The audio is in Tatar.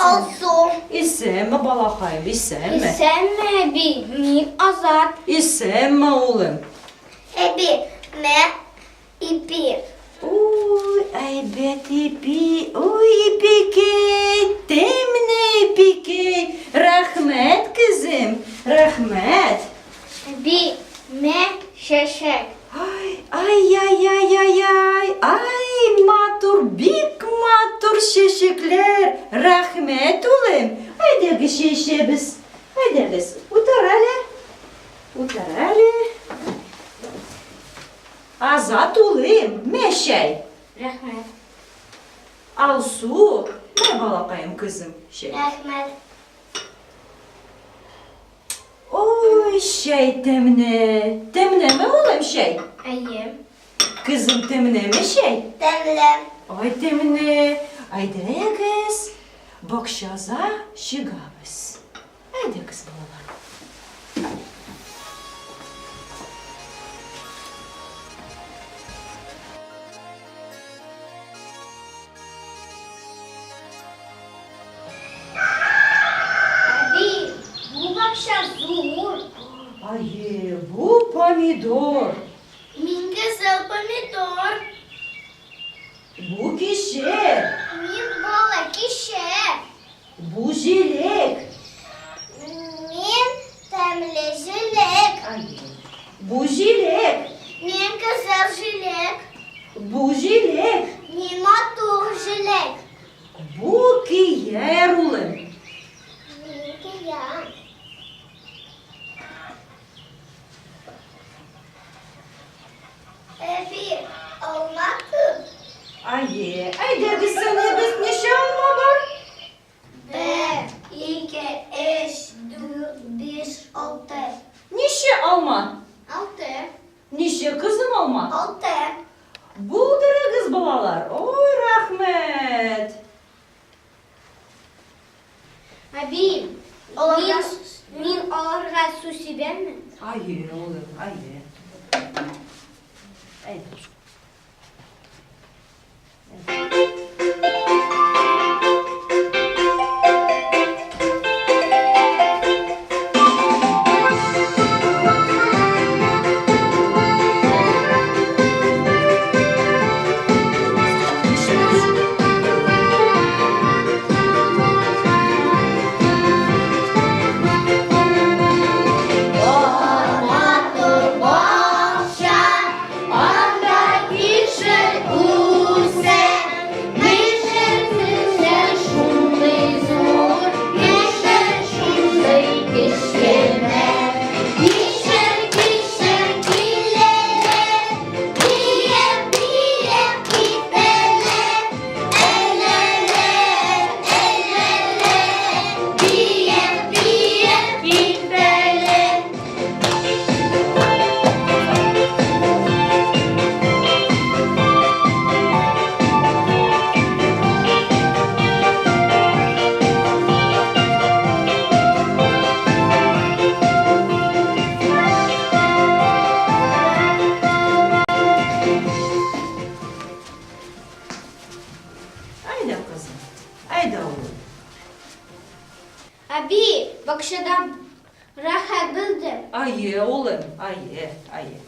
Алсу. Исәнме, балакаем, исәнме. Исәнме, әби. Мин Азат. Исәнме, улым. Әби, мә ипи. Ой, әйбәт ипи, ой, ипикәй, тәмле ипикәй. Рәхмәт, кызым, рәхмәт. Әби, мә чәчәк. Ай, ай-яй-яй-яй-яй, ай, матур, бик матур чәчәкләр. Рәхмәт, улым. Әйдәгез чәй эчәбез. Әйдәгез, утыр әле. Утыр әле. Азат улым, мә чәй. Рәхмәт. Алсу, мә балакаем кызым, чәй. Рәхмәт. Ой, чәй тәмле. Тәмлеме, улым, чәй? Әйе. Кызым, тәмлеме чәй? Тәмле. Ай, тәмле. Әйдәгез, бакчаза чыгабыз. Әйдәгез, балалар. Әби, бу бакча зур. Әйе, бу помидор. Мин кызыл помидор. Бу кишер. Мин бала кишер. Бу җиләк. Мин тәмле җиләк. Әйе. Бу җиләк. Мин кызыл җиләк. Бу җиләк. Мин матур җиләк. Бу кияр, улым. Мин кияр. Әби, алма күп. Әйе, әйдәгез саныйбыз, ничә алма бар? Бер, ике, өч, дүрт, биш, алты. Ничә алма? Алты. Ничә кызым алма? Алты. Булдырыгыз, балалар. Ой, рәхмәт. Әби, мин аларга су сибәмме? Әйе, улым, әйе. Әйдә. Әйдә, кызым, әйдә, улым. Әби, бакчада рәхәт булды. Әйе, улым, әйе, әйе.